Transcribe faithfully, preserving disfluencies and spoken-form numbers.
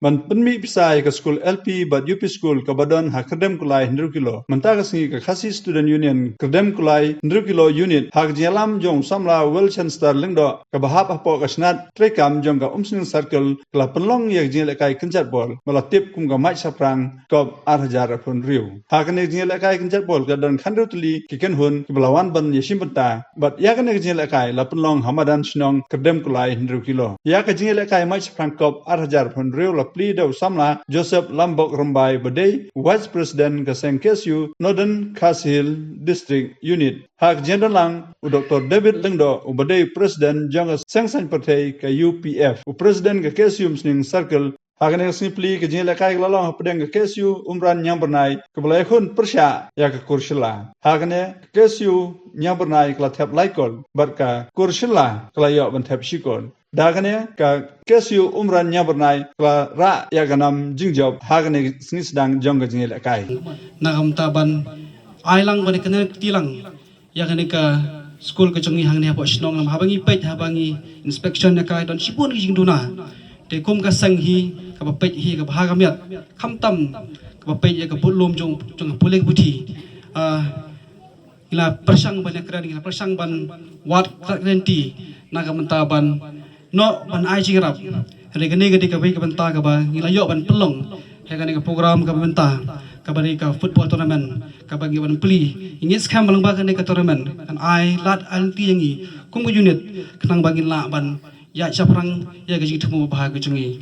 ban pynmih pisa ïa ka skul L P bad U P skul kaba don ha Kyrdem Kulai hynriew kilo. Mynta ka sngi ka Khasi Student Union Kyrdem Kulai hynriew kilo unit ha ka jingïalam jong u samla Welchenstar Lyngdoh kaba hap hapoh ka shnat treikam jong ka Umsning Circle ka la pynlong ïa ka jingïalehkai kynjat bol ba la tip kum ka Mait Shaphrang Cup ar hajar arphew hynriew. Ha kane ka jingïalehkai kynjat bol ka don khathynriew tylli ki kynhun kiba la wan ban ïashim bynta bad ïa kane ka jingïalehkai la pynlong ha madan shnong Kyrdem Kulai hynriew kilo. Ïa ka jingïalehkai Mait Shaphrang Cup ar hajar arphew hynriew la plie da u samla Joseph Lambok Rymbai uba dei u Vice President ka seng K S U Northern Khasi Hills District Unit. Ha ka jingdon lang u Doktor David Lyngdoh uba dei u President jong ka seng saiñ pyrthei ka U P F, u President ka K S U Umsning Circle. Ha kane ka sngi plie ka jingïalehkai ka la long hapdeng ka K S U Umran Ñiangbyrnai kaba la ïakhun pyrshah ïa ka Kurshylla. Ha kane ka K S U Ñiangbyrnai ka la thep lai kol bad ka Kurshylla ka la ïoh ban thep shi kol. Da kane ka K S U Umran Ñiangbyrnai ka la rah ïa ka nam jingjop ha kane ka sngi sdang jong ka jingïalehkai. Na ka bynta ban ai lang bad kane ka kti lang ïa kane ka skul ka jong ngi hangne hapoh shnong, namar haba ngi peit, haba ngi inspection ïa ka, don shibun ki jingduna. Te kum ka seng hi kaba peit hi kaba ha ka miat, khamtam kaba peit ïa ka budlum jong, jong ka pule ka puthi. Ah, ngi la pyrshang ban ïakren, ngi la pyrshang ban wad kren kti na ka bynta ban noh ban ai jingïarap. Hynrei kane ka dei kawei ka bynta kaba ngi la ïoh ban pynlong ha kane ka program kaba mynta, kaba dei ka football tournament kaba ngi wan plie. Ngi ngeit skhem ba lyngba kane ka tournament kan ai lad ai lynti ïa ngi kum ka unit khnang ba ngin lah ban ïaid shaphrang ïa ka jingthmu ba bha ka jong ngi.